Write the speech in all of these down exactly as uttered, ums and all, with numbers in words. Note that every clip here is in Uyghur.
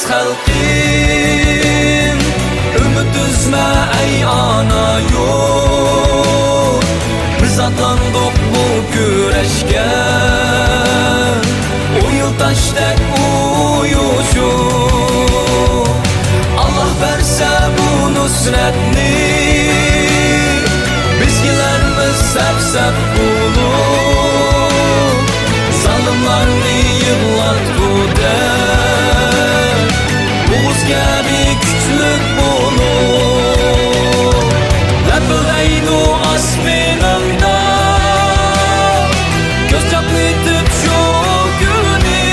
خەلقىم، ئۈمىد ئۈزمە، ئەي ئانا يۇرت. بىز ئاتلاندۇق بۇ كۈرەشكە، ئويۇلتاشتەك ئۇيۇشۇپ. ئاللاھ بەرسە بۇ نۇسرەتنى، بىز كېلەرمىز سەپ-سەپ بولۇپ. زالىملارنى يىغلاتقۇدەك ئوغۇز كەبى كۈچلۈك بولۇپ، لەپىلدەيدۇ ئاسمىنىڭدا كۆز چاقنىتىپ شۇ كۈنى.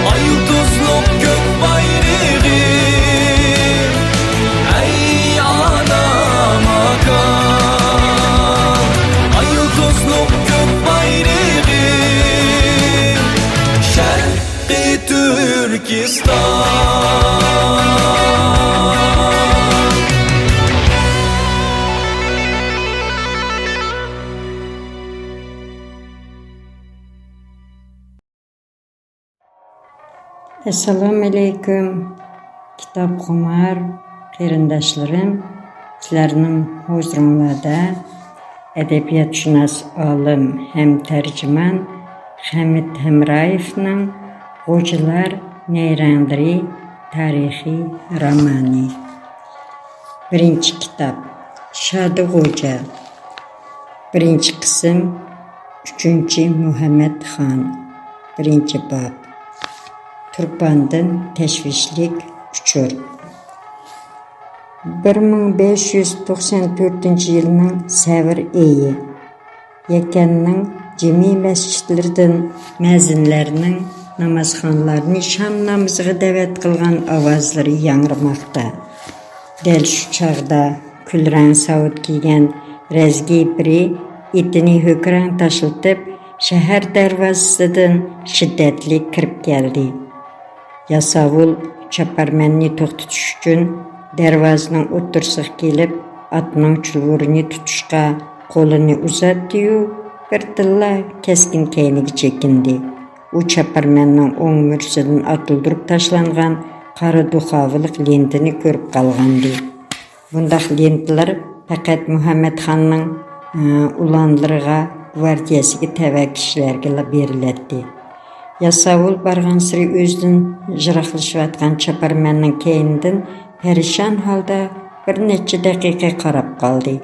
ئاي يۇلتۇزلۇق كۆك بايرىغى، ئەي ئانا ماكان. ئاي يۇلتۇزلۇق كۆك بايرىغى، شەرقىي تۈركىستان. ئەسسالامۇئەلەيكۇم، كىتابخۇمار قېرىنداشلىرىم، سىلەرنىڭ ھۇزۇرۇڭلاردا ئەدەبىياتشۇناس ئالىم ھەم تەرجىمان خەمىت ھەمرايېۋنىڭ غوجىلار نەيرەڭلىرى تارىخىي رومانى. بىرىنچى كىتاب، شادى غوجا. بىرىنچى قىسىم، ئۈچىنچى مۇھەممەد خان. بىرىنچى باب. تۇرپاندىن تەشۋىشلىك ئۇچۇر. بىر مىڭ بەش يۈز توقسان تۆتىنچى يىلنىڭ سەۋر ئېيى. يەكەننىڭ جىمى مەسچىتلىرىدىن مەزىنلەرنىڭ نامازخانلارنى شام نامىزىغا دەۋەت قىلغان ئاۋازلىرى ياڭرىماقتا. دەل شۇ چاغدا كۈلرەڭ ساۋۇت كىيگەن رەزگى بىرى ئېتىنى ھۆكۈرەڭ تاشلىتىپ، شەھەر دەرۋازىسىدىن شىددەتلىك كىرىپ كەلدى. ياساۋۇل چاپارمەننى توختىتىش ئۈچۈن دەرۋازىنىڭ ئوتتۇرىسىغا كېلىپ، ئاتنىڭ چۇلۋۇرىنى تۇتۇشقا قولىنى ئۇزاتتى-يۇ، بىردىنلا كەسكىن كەينىگە چېكىندى. ئۇ چاپارمەننىڭ ئوڭ مۈرىسىدىن ئاتىلدۇرۇپ تاشلانغان قارا دۇخاۋىلىق لېنتىنى كۆرۈپ قالغانىدى. بۇنداق لېنتىلار پەقەت مۇھەممەتخاننىڭ، ئى، ئۇلانلىرىغا، گۋاردىيەسىگە تەۋە كىشىلەرگىلا بېرىلەتتى. ياساۋۇل بارغانسېرى ئۆزىدىن يىراقلىشىۋاتقان چاپارمەننىڭ كەينىدىن پەرىشان ھالدا بىر نەچچە دەقىقە قاراپ قالدى.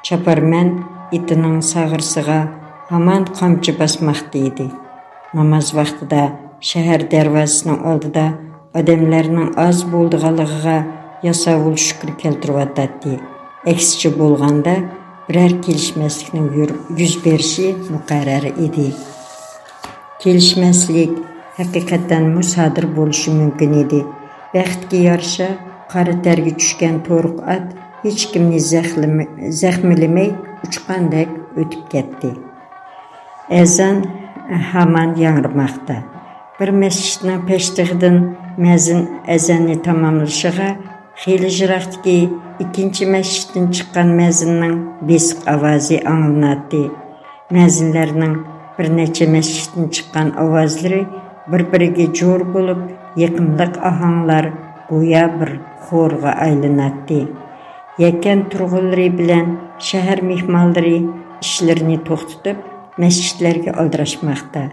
چاپارمەن ئېتىنىڭ ساغرىسىغا ھامان قامچا باسماقتا ئىدى. ناماز ۋاقتىدا شەھەر دەرۋازىسىنىڭ ئالدىدا ئادەملەرنىڭ ئاز بولىدىغانلىقىغا ياساۋۇل شۈكۈر كەلتۈرۈۋاتاتتى. ئەكسىچە بولغاندا، بىرەر كېلىشمەسلىكنىڭ يۈر-، يۈز بېرىشى مۇقەررەر ئىدى. كېلىشمەسلىك ھەقىقەتەنمۇ سادىر بولۇشى مۇمكىن ئىدى. بەختكە يارىشا، قارا تەرگە چۈشكەن تورۇق ئات ھېچكىمنى زەخلىمە-، زەخىملىمەي ئۇچقاندەك ئۆتۈپ كەتتى. ئەزان ھامان ياڭرىماقتا. بىر مەسچىتنىڭ پەشتىخىدىن مەزىن ئەزاننى تاماملىشىغا، خېلى يىراقتىكى ئىككىنچى مەسچىتتىن چىققان مەزىننىڭ بېسىق ئاۋازى ئاڭلىناتتى. مەزىنلەرنىڭ بىر نەچچە مەسچىتتىن چىققان ئاۋازلىرى بىر-بىرىگە جور بولۇپ، يېقىملىق ئاھاڭلار گويا بىر خورغا ئايلىناتتى. يەكەن تۇرغۇنلىرى بىلەن شەھەر مېھمانلىرى ئىشلىرىنى توختىتىپ، مەسچىتلەرگە ئالدىراشماقتا.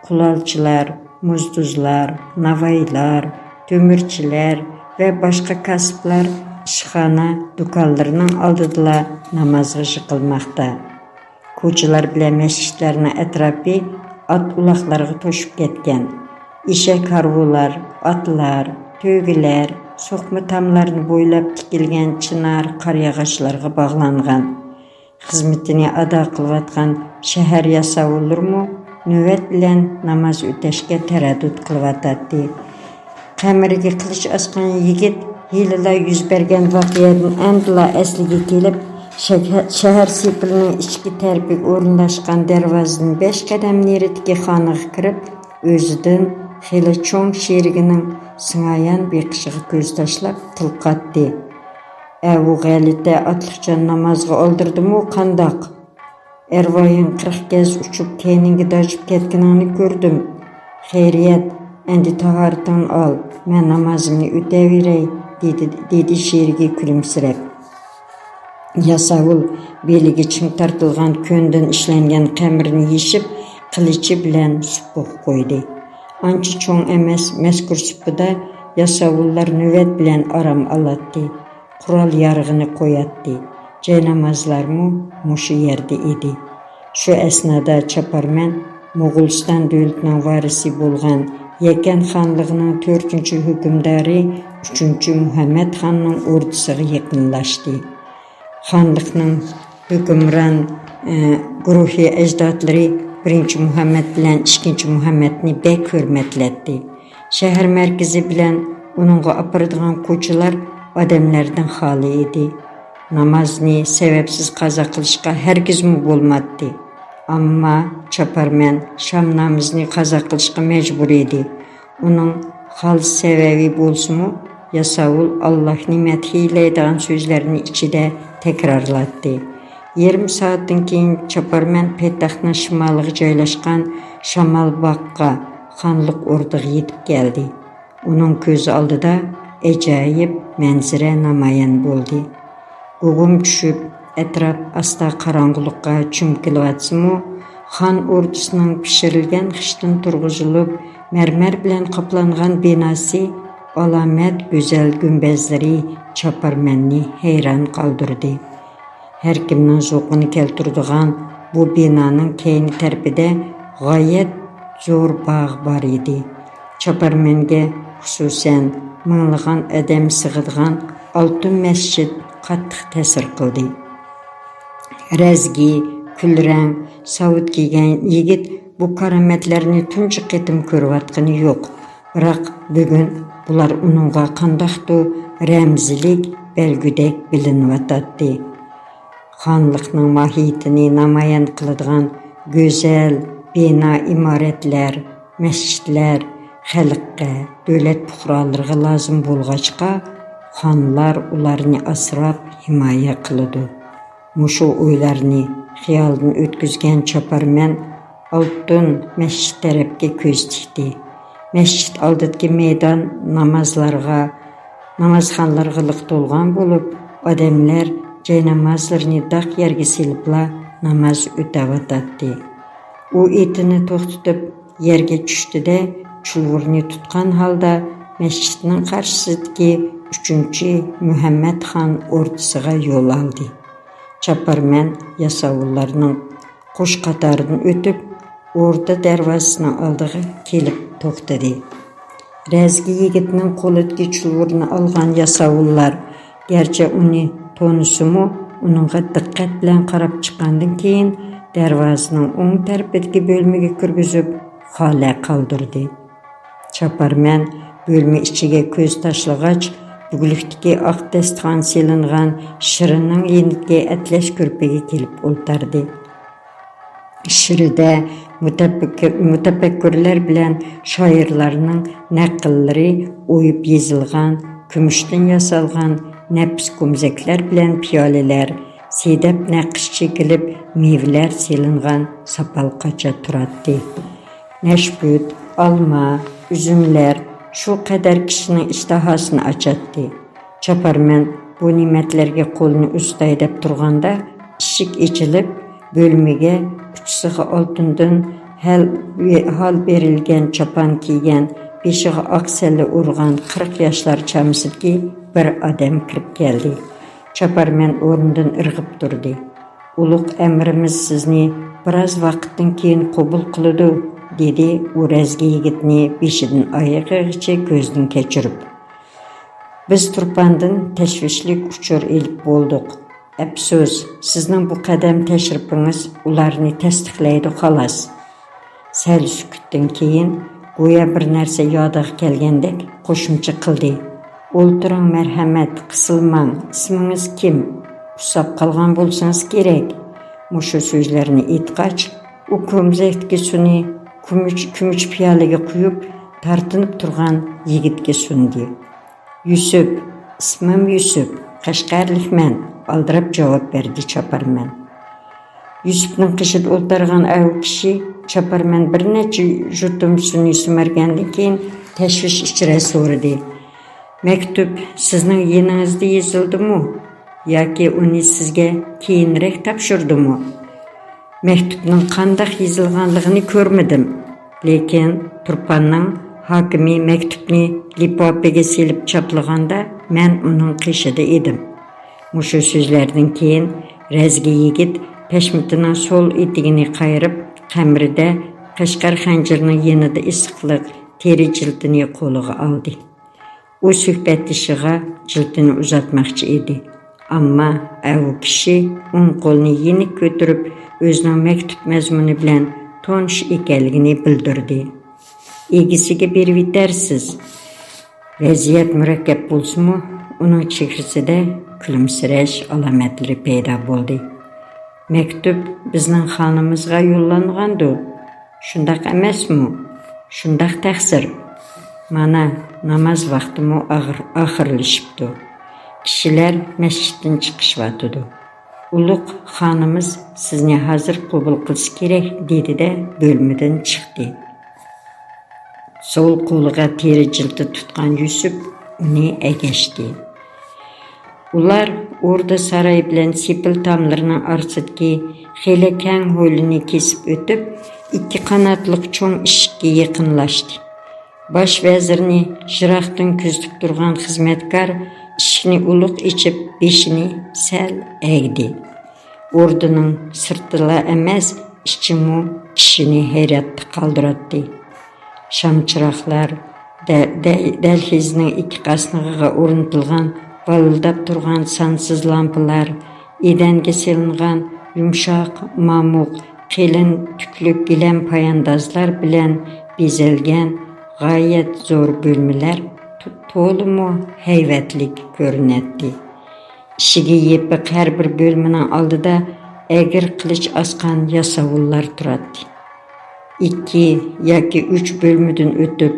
قۇلالچىلار، مۇزدۇزلار، ناۋايلار، تۆمۈرچىلەر ۋە باشقا كاسىپلار ئىشخانا، دۇكانلىرىنىڭ ئالدىدىلا نامازغا يىغىلماقتا. كوچىلار بىلەن مەسچىتلەرنىڭ ئەتراپى ئات ئۇلاقلارغا توشۇپ كەتكەن. ئېشەك ھارۋىلار، ئاتلار، تۆگىلەر، سوقما تاملارنى بويلاپ تىكىلگەن چىنار قارىياغاچلارغا باغلانغان. خىزمىتىنى ئادا قىلىۋاتقان شەھەر ياساۋۇللىرىمۇ نۆۋەت بىلەن ناماز ئۆتەشكە تەرەددۇت قىلىۋاتاتتى. قەمرىگە قىلىچ ئاسقان يىگىت ھېلىلا يۈز بەرگەن ۋەقەدىن ئەمدىلا ئەسلىگە كېلىپ، شەھە-، شەھەر سېپىلىنىڭ ئىچكى تەرىپىگە ئورۇنلاشقان دەرۋازىدىن بەش قەدەم نېرىدىكى خانىغا كىرىپ، ئۆزىدىن خېلى چوڭ شېرىكىنىڭ سىڭايان بېقىشىغا كۆز تاشلاپ تىل قاتتى. ئەۋۇ غەلىتە ئاتلىقجان نامازغا ئالدىردىمۇ قانداق؟ ئەرۋايىڭ قىرىق گەز ئۇچۇپ، كەينىڭگە داجىپ كەتكىنىڭنى كۆردۈم. خەيرىيەت، ئەمدى تاھارىتىڭنى ئال، مەن نامازىمنى ئۆتەۋېرەي، دېدى، دېدى شېرىگى كۈلۈمسىرەپ. ياساۋۇل بېلىگە چىڭ تارتىلغان كۆندىن ئىشلەنگەن قەمىرىنى يېشىپ، قىلىچى بىلەن سۇپىغا قويدى. ئانچە چوڭ ئەمەس، مەزكۇر سۇپىدا ياساۋۇللار نۆۋەت بىلەن ئارام ئالاتتى. قورال يارىغىنى قوياتتى. جاينامازلارمۇ مۇشۇ يەردە ئىدى. شۇ ئەسنادا چاپارمەن موغۇلىستان دۆلىتىنىڭ ۋارىسى بولغان يەكەن خانلىقىنىڭ تۆتىنچى ھۆكۈمدارى ئۈچىنچى مۇھەممەد خاننىڭ ئوردىسىغا يېقىنلاشتى. خانلىقنىڭ ھۆكۈمران، ئە، گۇرۇھى ئەجدادلىرى بىرىنچى مۇھەممەد بىلەن ئىككىنچى مۇھەممەدنى بەك ھۆرمەتلەتتى. شەھەر مەركىزى بىلەن ئۇنىڭغا ئاپىرىدىغان كوچىلار ئادەملەردىن خالىي ئىدى. نامازنى سەۋەبسىز قازا قىلىشقا ھەرگىزمۇ بولماتتى. ئەمما چاپارمەن شام نامىزىنى قازا قىلىشقا مەجبۇر ئىدى. ئۇنىڭ خالىس سەۋەبى بولسىمۇ، ياساۋۇل ئاللاھنى مەدھىيلەيدىغان سۆزلەرنى ئىچىدە تەكرارلاتتى. يېرىم سائەتتىن كېيىن چاپارمەن پايتەختنىڭ شىمالىغا جايلاشقان شامالباغقا، خانلىق ئوردىغا يېتىپ كەلدى. ئۇنىڭ كۆز ئالدىدا ئاجايىپ مەنزىرە نامايان بولدى. گۇگۇم چۈشۈپ، ئەتراپ ئاستا قاراڭغۇلۇققا چۆمۈپ كېلىۋاتسىمۇ، خان ئوردىسىنىڭ پىشۇرۇلغان خىشتىن تۇرغۇزۇلۇپ، مەرمەر بىلەن قاپلانغان بىناسى، ئالامەت گۈزەل گۈمبەزلىرى چاپارمەننى ھەيران قالدۇردى. ھەركىمنىڭ زوقىنى كەلتۈرىدىغان بۇ بىنانىڭ كەينى تەرىپىدە غايەت زور باغ بار ئىدى. چاپارمەنگە، خۇسۇسەن، مىڭلىغان ئادەم سىغىدىغان ئالتۇن مەسچىت قاتتىق تەسىر قىلدى. رەزگى، كۈلرەڭ ساۋۇت كىيگەن يىگىت بۇ كارامەتلەرنى تۇنجى قېتىم كۆرۈۋاتقىنى يوق. بىراق بۈگۈن بۇلار ئۇنىڭغا قانداقتۇر رەمزىيلىك بەلگۈدەك بىلىنىۋاتاتتى. خانلىقنىڭ ماھىيىتىنى نامايان قىلىدىغان گۈزەل بىنا ئىمارەتلەر، مەسچىتلەر خەلققە، دۆلەت پۇقرالىرىغا لازىم بولغاچقا، خانلار ئۇلارنى ئاسراپ ھىمايە قىلىدۇ. مۇشۇ ئويلارنى خىيالىدىن ئۆتكۈزگەن چاپارمەن ئالتۇن مەسچىت تەرەپكە كۆز تىكتى. مەسچىت ئالدىدىكى مەيدان نامازلارغا، نامازخانلارغا لىق تولغان بولۇپ، ئادەملەر جاينامازلىرىنى داق يەرگە سېلىپلا ناماز ئۆتەۋاتاتتى. ئۇ ئېتىنى توختىتىپ، يەرگە چۈشتى-دە، چۇلۋۇرنى تۇتقان ھالدا مەسچىتنىڭ قارشىسىدىكى ئۈچىنچى مۇھەممەد خان ئوردىسىغا يول ئالدى. چاپارمەن ياساۋۇللارنىڭ قوش قاتارىدىن ئۆتۈپ، ئوردا دەرۋازىسىنىڭ ئالدىغا كېلىپ توختىدى. رەزگى يىگىتنىڭ قولىدىكى چۇلۋۇرنى ئالغان ياساۋۇللار، گەرچە ئۇنى تونۇسىمۇ، ئۇنىڭغا دىققەت بىلەن قاراپ چىققاندىن كېيىن، دەرۋازىنىڭ ئوڭ تەرىپىدىكى بۆلمىگە كىرگۈزۈپ، خالە قالدۇردى. چاپارمەن بۆلمە ئىچىگە كۆز تاشلىغاچ، بۈگلۈكتىكى ئاق دەستىخان سېلىنغان شىرىنىڭ يېنىدىكى ئەتلەس كۆرپىگە كېلىپ ئولتۇردى. شىرىدە مۇتەپەككۇر-، مۇتەپەككۇرلار بىلەن شائىرلارنىڭ نەقىللىرى ئويۇپ يېزىلغان، كۈمۈشتىن ياسالغان نەپىس كومزەكلەر بىلەن پىيالىلەر، سىدەپ نەقىش چېكىلىپ، مېۋىلەر سېلىنغان ساپال قاچا تۇراتتى. نەشپۈت، ئالما، ئۈزۈملەر شۇ قەدەر كىشىنىڭ ئىشتىھاسىنى ئاچاتتى. چاپارمەن بۇ نېمەتلەرگە قولىنى ئۇزىتاي دەپ تۇرغاندا، ئىشىك ئېچىلىپ، بۆلمىگە ئۇچىسىغا ئالتۇندىن ھەل-، ھال بېرىلگەن چاپان كىيگەن، بېشىغا ئاق سەللە ئۇرغان قىرىق ياشلار چامىسىدىكى بىر ئادەم كىرىپ كەلدى. چاپارمەن ئورنىدىن ئىرغىپ تۇردى. «ئۇلۇغ ئەمىرىمىز سىزنى بىراز ۋاقىتتىن كېيىن قوبۇل قىلىدۇ»، دېدى ئۇ رەزگى يىگىتنى بېشىدىن ئايىغىغىچە كۆزدىن كەچۈرۈپ. «بىز تۇرپاندىن تەشۋىشلىك ئۇچۇر ئېلىپ بولدۇق. ئەپسۇس، سىزنىڭ بۇ قەدەم تەشرىپىڭىز ئۇلارنى تەستىقلەيدۇ، خالاس.» سەل سۈكۈتتىن كېيىن، گويا بىر نەرسە يادىغا كەلگەندەك قوشۇمچە قىلدى: «ئولتۇرۇڭ، مەرھەمەت، قىسىلماڭ. ئىسمىڭىز كىم؟ ئۇسساپ قالغان بولسىڭىز كېرەك.» مۇشۇ سۆزلەرنى ئېيتقاچ، ئۇ كومزەكتىكى سۇنى كۈمۈش، كۈمۈش پىيالىگە قۇيۇپ، تارتىنىپ تۇرغان يىگىتكە سۇندى. «يۈسۈپ، ئىسمىم يۈسۈپ، قەشقەرلىكمەن»، ئالدىراپ جاۋاب بەردى چاپارمەن. يۈسۈپنىڭ قېشىدا ئولتۇرغان ئەۋ كىشى چاپارمەن بىر نەچچە يۇتۇم سۈنئىي سۈمۈرگەندىن كېيىن تەشۋىش ئىچرە سورىدى: «مەكتۇپ سىزنىڭ يېنىڭىزدا يېزىلدىمۇ ياكى ئۇنى سىزگە كېيىنرەك تاپشۇردىمۇ؟» مەكتۇپنىڭ قانداق يېزىلغانلىقىنى كۆرمىدىم، لېكىن تۇرپاننىڭ ھاكىمى مەكتۇپنى لىپاپىگە سېلىپ چاپلىغاندا، مەن ئۇنىڭ قېشىدا ئىدىم. مۇشۇ سۆزلەردىن كېيىن رەزگە يىگىت پەشمىتىنىڭ سول ئېتىكىنى قايرىپ، قەمرىدە قەشقەر خەنجىرىنىڭ يېنىدا ئېسىقلىق تېرە جىلتىنى قولىغا ئالدى. ئۇ سۆھبەتدىشىغا جىلتىنى ئۇزاتماقچى ئىدى. ئەمما ئەۋۇ كىشى ئوڭ قولىنى يېنىك كۆتۈرۈپ، ئۆزىنىڭ مەكتۇپ مەزمۇنى بىلەن تونۇش ئىكەنلىكىنى بىلدۈردى. ئىگىسىگە بېرىۋېتەرسىز. ۋەزىيەت مۇرەككەپ بولسىمۇ، ئۇنىڭ چېھرىسىدە كۈلۈمسىرەش ئالامەتلىرى پەيدا بولدى. مەكتۇپ بىزنىڭ خانىمىزغا يوللانغاندۇ؟ شۇنداق ئەمەسمۇ؟ شۇنداق تەقسىر. مانا، ناماز ۋاقتىمۇ ئاخىر-، ئاخىرلىشىپتۇ. كىشىلەر مەسچىتتىن چىقىشىۋاتىدۇ. ئۇلۇغ خانىمىز سىزنى ھازىر قوبۇل قىلسا كېرەك، دېدى-دە، بۆلمىدىن چىقتى. سول قولىغا تېرە جىلتە تۇتقان يۈسۈپ ئۇنى ئەگەشتى. ئۇلار ئوردا ساراي بىلەن سېپىل تاملىرىنىڭ ئارىسىدىكى خېلى كەڭ ھويلىنى كېسىپ ئۆتۈپ، ئىككى قاناتلىق چوڭ ئىشىككە يېقىنلاشتى. باش ۋەزىرنى يىراقتىن كۆزىتىپ تۇرغان خىزمەتكار ئىشىكنى ئۇلۇغ ئېچىپ، بېشىنى سەل ئەگدى. ئوردىنىڭ سىرتىلا ئەمەس، ئىچىمۇ كىشىنى ھەيراتتا قالدۇراتتى. شام چىراغلار، دە-، دە-، دەلھىزنىڭ ئىككى قاسنىقىغا ئورنىتىلغان بالىلداپ تۇرغان سانسىز لامپىلار، ئېدەنگە سېلىنغان يۇمشاق، مامۇق، قېلىن تۈكلۈك گىلەم پاياندازلار بىلەن بېزەلگەن غايەت زور بۆلمىلەر تو-، تولىمۇ ھەيۋەتلىك كۆرۈنەتتى. ئىشىكى يېپىق ھەر بىر بۆلمىنىڭ ئالدىدا ئەگىر قىلىچ ئاسقان ياساۋۇللار تۇراتتى. ئىككى ياكى ئۈچ بۆلمىدىن ئۆتۈپ،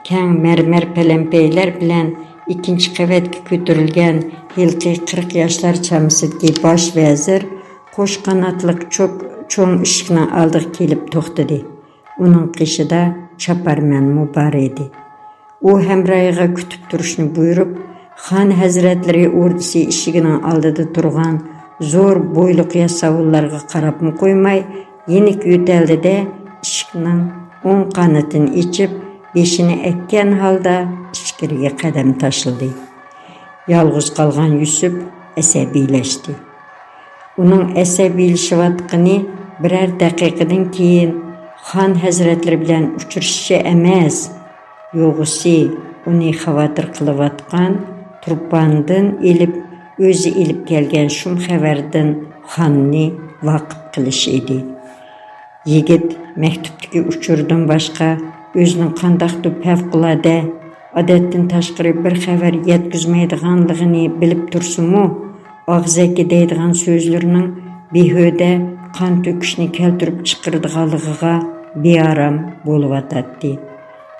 كەڭ مەرمەر پەلەمپەيلەر بىلەن ئىككىنچى قەۋەتكە كۆتۈرۈلگەن ھېلىقى قىرىق ياشلار چامىسىدىكى باش ۋەزىر قوش قاناتلىق چوك-، چوڭ ئىشىكنىڭ ئالدىغا كېلىپ توختىدى. ئۇنىڭ قېشىدا چاپارمەنمۇ بار ئىدى. ئۇ ھەمراھىغا كۈتۈپ تۇرۇشنى بۇيرۇپ، خان ھەزرەتلىرى ئوردىسى ئىشىكىنىڭ ئالدىدا تۇرغان زور بويلۇق ياساۋۇللارغا قاراپمۇ قويماي، يېنىك يۆتەلدى-دە، ئىشىكنىڭ ئوڭ قانىتىنى ئېچىپ، بېشىنى ئەگكەن ھالدا ئىچكىرىگە قەدەم تاشلىدى. يالغۇز قالغان يۈسۈپ ئەسەبىيلەشتى. ئۇنىڭ ئەسەبىيلىشىۋاتقىنى بىرەر دەقىقىدىن كېيىن خان ھەزرەتلىرى بىلەن ئۇچرىشىشى ئەمەس، يوغىسى ئۇنى خاۋاتىر قىلىۋاتقان تۇرپاندىن ئېلىپ، ئۆزى ئېلىپ كەلگەن شۇم خەۋەردىن خاننى ۋاقىپ قىلىشى ئىدى. يىگىت مەكتۇپتىكى ئۇچۇردىن باشقا ئۆزىنىڭ قانداقتۇر پەۋقۇلئاددە، ئادەتتىن تاشقىرى بىر خەۋەر يەتكۈزمەيدىغانلىقىنى بىلىپ تۇرسىمۇ، ئاغزەككە دەيدىغان سۆزلىرىنىڭ بىھۇدە قان تۆكۈشنى كەلتۈرۈپ چىقىرىدىغانلىقىغا بىئارام بولۇۋاتاتتى.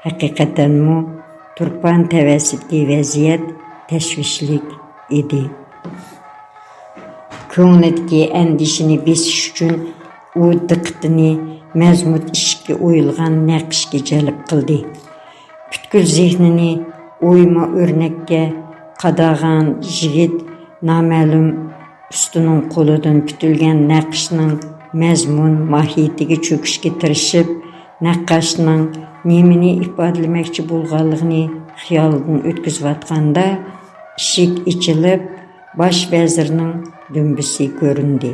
ھەقىقەتەنمۇ، تۇرپان تەۋەسىدىكى ۋەزىيەت تەشۋىشلىك ئىدى. كۆڭلىدىكى ئەندىشىنى بېسىش ئۈچۈن ئۇ دىققىتىنى مەزمۇت ئىشىككە ئويۇلغان نەقىشكە جەلپ قىلدى. پۈتكۈل زېھنىنى ئويما ئۆرنەككە قاداغان يىگىت نامەلۇم ئۇستىنىڭ قولىدىن پۈتۈلگەن نەقىشنىڭ مەزمۇن ماھىيىتىگە چۆكۈشكە تىرىشىپ، نەققاشنىڭ نېمىنى ئىپادىلىمەكچى بولغانلىقىنى خىيالىدىن ئۆتكۈزۈۋاتقاندا، ئىشىك ئېچىلىپ، باش ۋەزىرنىڭ دۈمبىسى كۆرۈندى.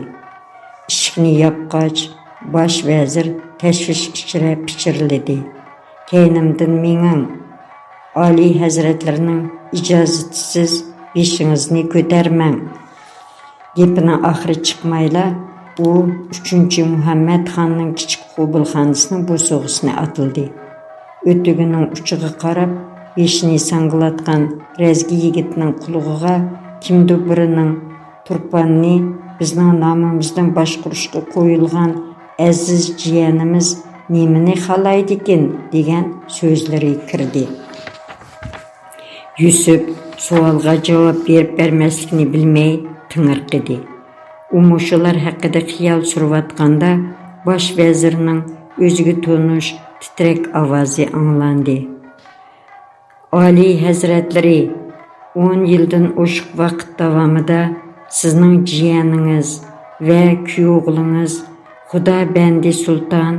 ئىشىكنى ياپقاچ، باش ۋەزىر تەشۋىش ئىچرە پىچىرلىدى: «كەينىمدىن مېڭىڭ! ئالىي ھەزرەتلىرىنىڭ ئىجازىتىسىز بېشىڭىزنى كۆتەرمەڭ!» گېپىنىڭ ئاخىرى چىقمايلا، ئۇ ئۈچىنچى مۇھەممەد خاننىڭ كىچىك قوبۇلخانىسىنىڭ بوسۇغىسىنى ئاتلىدى. ئۆتۈگىنىڭ ئۇچىغا قاراپ بېشىنى ساڭگىلاتقان رەزگە يىگىتنىڭ قۇلىقىغا كىمدۇر بىرىنىڭ «تۇرپاننى بىزنىڭ نامىمىزدىن باشقۇرۇشقا قويۇلغان ئەزىز جىيەنىمىز نېمىنى خالايدىكىن؟» دېگەن سۆزلىرى كىردى. يۈسۈپ سوئالغا جاۋاب بېرىپ بەرمەسلىكنى بىلمەي تېڭىرقىدى. ئۇ مۇشۇلار ھەققىدە خىيال سۈرۈۋاتقاندا، باش ۋەزىرنىڭ ئۆزىگە تونۇش تىترەك ئاۋازى ئاڭلاندى. ئالىي ھەزرەتلىرى، ئون يىلدىن ئوشۇق ۋاقىت داۋامىدا سىزنىڭ جىيەنىڭىز ۋە كۈيئوغلىڭىز خۇدا بەندى سۇلتان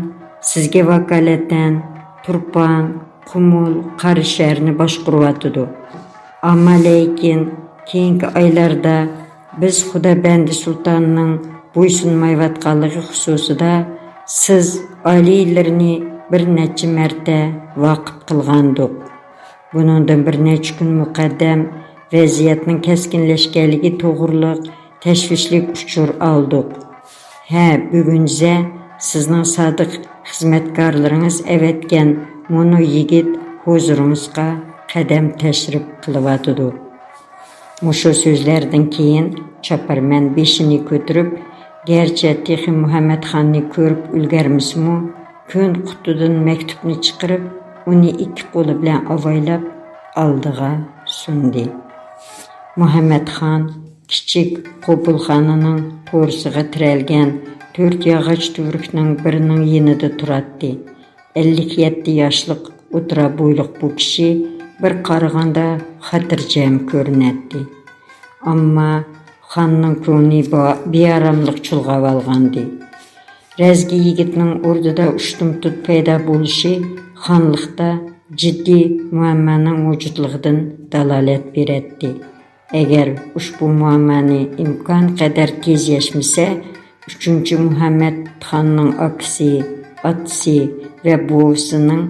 سىزگە ۋاكالىتەن تۇرپان، قۇمۇل، قاراشەھەرنى باشقۇرۇۋاتىدۇ. ئەمما لېكىن كېيىنكى ئايلاردا بىز خۇدا بەندى سۇلتاننىڭ بويسۇنمايۋاتقانلىقى خۇسۇسىدا سىز ئالىيلىرىنى بىر نەچچە مەرتە ۋاقىپ قىلغانىدۇق. بۇنىڭدىن بىر نەچچە كۈن مۇقەددەم ۋەزىيەتنىڭ كەسكىنلەشكەنلىكى توغرۇلۇق تەشۋىشلىك ئۇچۇر ئالدۇق. ھە، بۈگۈنزە سىزنىڭ سادىق خىزمەتكارلىرىڭىز ئەۋەتكەن مۇنۇ يىگىت ھۇزۇرىڭىزغا قەدەم تەشرىپ قىلىۋاتىدۇ. مۇشۇ سۆزلەردىن كېيىن چاپارمەن بېشىنى كۆتۈرۈپ، گەرچە تېخى مۇھەممەتخاننى كۆرۈپ ئۈلگەرمىسىمۇ، كۆن قۇتىدىن مەكتۇپنى چىقىرىپ، ئۇنى ئىككى قولى بىلەن ئاۋايلاپ ئالدىغا سۇندى. مۇھەممەتخان كىچىك قوبۇلخانىنىڭ تورۇسىغا تىرەلگەن تۆت ياغاچ تۈۋرۈكنىڭ بىرىنىڭ يېنىدا تۇراتتى. ئەللىك يەتتە ياشلىق ئوتتۇرا بويلۇق بۇ كىشى بىر قارىغاندا خاتىرجەم كۆرۈنەتتى. ئەمما خاننىڭ كۆڭلى با-، بىئاراملىق چۇلغاۋالغانىدى. رەزگە يىگىتنىڭ ئوردىدا ئۇشتۇمتۇت پەيدا بولۇشى خانلىقتا جىددىي مۇئەممانىڭ مەۋجۇتلۇقىدىن دالالەت بېرەتتى. ئەگەر ئۇشبۇ مۇئەممانى ئىمكانقەدەر تېز يەشمىسە، ئۈچىنچى مۇھەممەد خاننىڭ ئاكىسى، ئاتىسى ۋە بوۋىسىنىڭ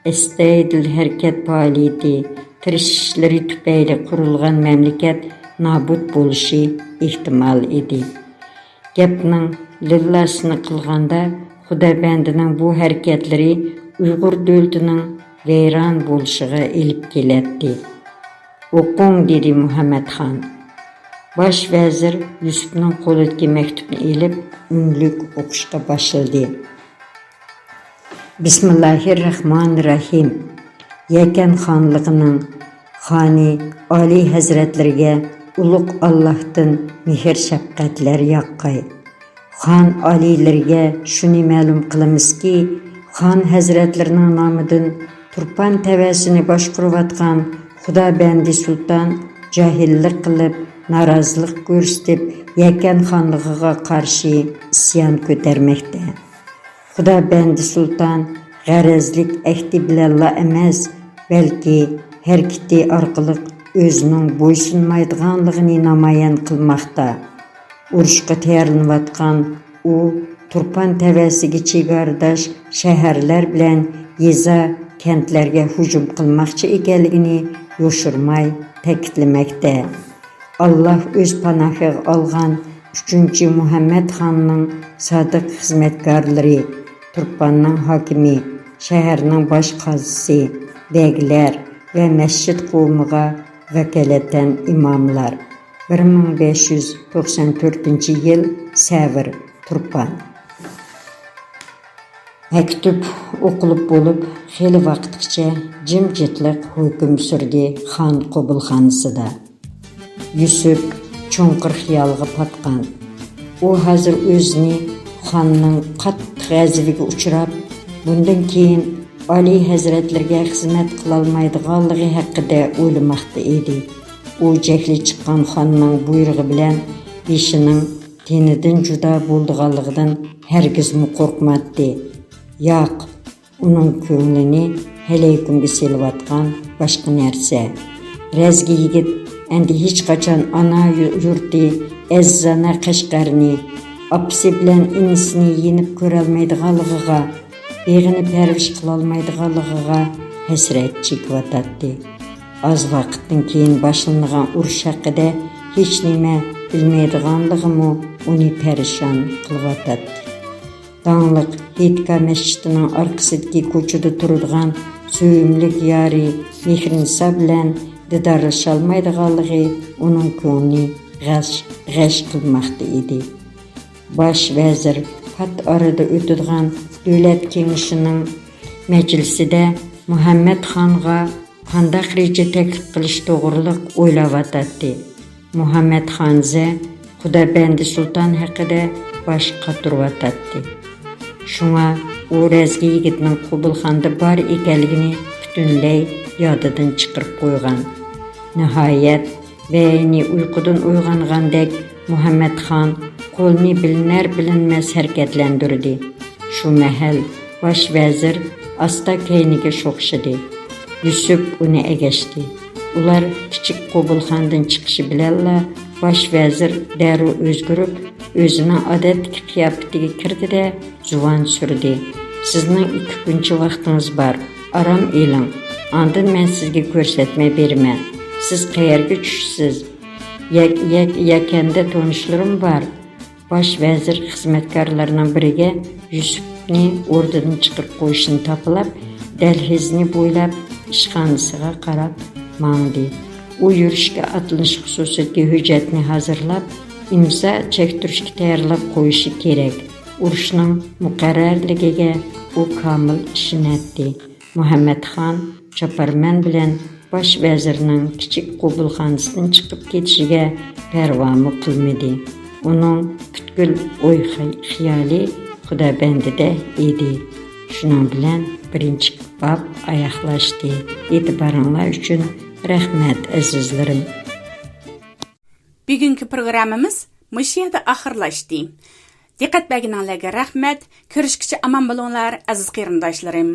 ئەستايىدىل ھەرىكەت پائالىيىتى، تىرىشىشلىرى تۈپەيلى قۇرۇلغان مەملىكەت نابۇت بولۇشى ئېھتىمال ئىدى. گەپنىڭ لىللاسىنى قىلغاندا، خۇدا بەندىنىڭ بۇ ھەرىكەتلىرى ئۇيغۇر دۆلىتىنىڭ ۋەيران بولۇشىغا ئېلىپ كېلەتتى. «ئوقۇڭ!» دېدى مۇھەممەتخان. باش ۋەزىر يۈسۈپنىڭ قولىدىكى مەكتۇپنى ئېلىپ، ئۈنلۈك ئوقۇشقا باشلىدى. بىسمىللاھىررەھمانىررەھىم. يەكەن خانلىقىنىڭ خانى ئالىي ھەزرەتلىرىگە ئۇلۇغ ئاللاھتىن مېھىر-شەپقەتلەر ياغقاي. خان ئالىيلىرىگە شۇنى مەلۇم قىلىمىزكى، خان ھەزرەتلىرىنىڭ نامىدىن تۇرپان تەۋەسىنى باشقۇرۇۋاتقان خۇدا بەندى سۇلتان جاھىللىق قىلىپ، نارازىلىق كۆرسىتىپ، يەكەن خانلىقىغا قارشى ئىسيان كۆتەرمەكتە. خۇدا بەندى سۇلتان غەرەزلىك ئەھدى بىلەنلا ئەمەس، بەلكى ھەرىكىتى ئارقىلىق ئۆزىنىڭ بويسۇنمايدىغانلىقىنى نامايان قىلماقتا. ئۇرۇشقا تەييارلىنىۋاتقان ئۇ تۇرپان تەۋەسىگە چېگراداش شەھەرلەر بىلەن يېزا، كەنتلەرگە ھۇجۇم قىلماقچى ئىكەنلىكىنى يوشۇرماي تەكىتلىمەكتە. ئاللاھ ئۆز پاناھىغا ئالغان ئۈچىنچى مۇھەممەد خاننىڭ سادىق خىزمەتكارلىرى، تۇرپاننىڭ ھاكىمى، شەھەرنىڭ باش قازىسى، بەگلەر ۋە مەسچىت قوۋمىغا ۋەكالىتەن ئىماملار. بىر مىڭ بەش يۈز توقسان تۆتىنچى يىل، سەۋر، تۇرپان. مەكتۇپ ئوقۇلۇپ بولۇپ، خېلى ۋاقىتقىچە جىمجىتلىق ھۆكۈم سۈردى خان قوبۇلخانىسىدا. يۈسۈپ چوڭقۇر خىيالغا پاتقان. ئۇ ھازىر ئۆزىنى خاننىڭ قاتتىق غەزىپىگە ئۇچراپ، بۇندىن كېيىن ئالىي ھەزرەتلىرىگە خىزمەت قىلالمايدىغانلىقى ھەققىدە ئويلىماقتا ئىدى. ئۇ جەھلى چىققان خاننىڭ بۇيرۇقى بىلەن بېشىنىڭ تېنىدىن جۇدا بولىدىغانلىقىدىن ھەرگىزمۇ قورقماتتى. ياق، ئۇنىڭ كۆڭلىنى ھەلەيكۈمگە سېلىۋاتقان باشقا نەرسە. رەزگە يىگىت ئەمدى ھېچقاچان ئانا يۇ-، يۇرتى ئەزىزانە قەشقەرنى، ئاپىسى بىلەن ئىنىسىنى يېنىپ كۆرەلمەيدىغانلىقىغا، بېغىنى پەرۋىش قىلالمايدىغانلىقىغا ھەسرەت چېكىۋاتاتتى. ئاز ۋاقىتتىن كېيىن باشلىنىدىغان ئۇرۇش ھەققىدە ھېچنېمە بىلمەيدىغانلىقىمۇ ئۇنى پەرىشان قىلىۋاتاتتى. داڭلىق ھېيتگاھ مەسچىتىنىڭ ئارقىسىدىكى كوچىدا تۇرىدىغان سۆيۈملۈك يارى مېھرىنىسا بىلەن دىدارلىشالمايدىغانلىقى ئۇنىڭ كۆڭلىنى غەش، غەش قىلماقتا ئىدى. باش ۋەزىر پات ئارىدا ئۆتىدىغان دۆلەت كېڭىشىنىڭ مەجلىسىدە مۇھەممەد خانغا قانداق رېجە تەكلىپ قىلىش توغرىلىق ئويلاۋاتاتتى. مۇھەممەد خانزە خۇدا بەندە سۇلتان ھەققىدە باش قاتۇرۇۋاتاتتى. شۇڭا ئۇ رەزگە يىگىتنىڭ قوبۇلخانىدا بار ئىكەنلىكىنى پۈتۈنلەي يادىدىن چىقىرىپ قويغان. ناھايەت، بەينى ئۇيقۇدىن ئويغانغاندەك مۇھەممەتخان قولىنى بىلىنەر-بىلىنمەس ھەرىكەتلەندۈردى. شۇ مەھەل باش ۋەزىر ئاستا كەينىگە شوخشىدى. يۈسۈپ ئۇنى ئەگەشتى. ئۇلار كىچىك قوبۇلخانىدىن چىقىشى بىلەنلا باش ۋەزىر دەررۇ ئۆزگىرىپ، ئۆزىنىڭ ئادەتتىكى قىياپىتىگە كىردى-دە، زۇۋان سۈردى. سىزنىڭ ئىككى كۈنچە ۋاقتىڭىز بار، ئارام ئېلىڭ. ئاندىن مەن سىزگە كۆرسەتمە بېرىمەن. سىز قەيەرگە چۈشىسىز؟ يەك-، يەك-، يەكەندە تونۇشلىرىم بار. باش ۋەزىر خىزمەتكارلىرىنىڭ بىرىگە يۈسۈپنى ئوردىدىن چىقىرىپ قويۇشنى تاپىلاپ، دەلھىزنى بويلاپ ئىشخانىسىغا قاراپ ماڭدى. ئۇ يۈرۈشكە ئاتلىنىش خۇسۇسىيىتىگە ھۆججەتنى ھازىرلاپ، ئىمزا چەكتۈرۈشكە تەييارلاپ قويۇشى كېرەك. ئۇرۇشنىڭ مۇقەررەرلىكىگە ئۇ كامىل ئىشىنەتتى. مۇھەممەتخان چاپارمەن بىلەن باش ۋەزىرنىڭ كىچىك قوبۇلخانىسىدىن چىقىپ كېتىشىگە پەرۋامۇ قىلمىدى. ئۇنىڭ پۈتكۈل ئوي خىي-، خىيالى خۇدابەندىدە ئىدى. شۇنىڭ بىلەن بىرىنچى باب ئاياغلاشتى. ئېتىبارىڭلار ئۈچۈن رەھمەت، ئەزىزلىرىم. بۈگۈنكى پروگراممىمىز مۇشۇ يەردە ئاخىرلاشتى. دىققەت بەرگىنىڭلارغا رەھمەت. كۆرۈشكىچە ئامان بولۇڭلار، ئەزىز قېرىنداشلىرىم.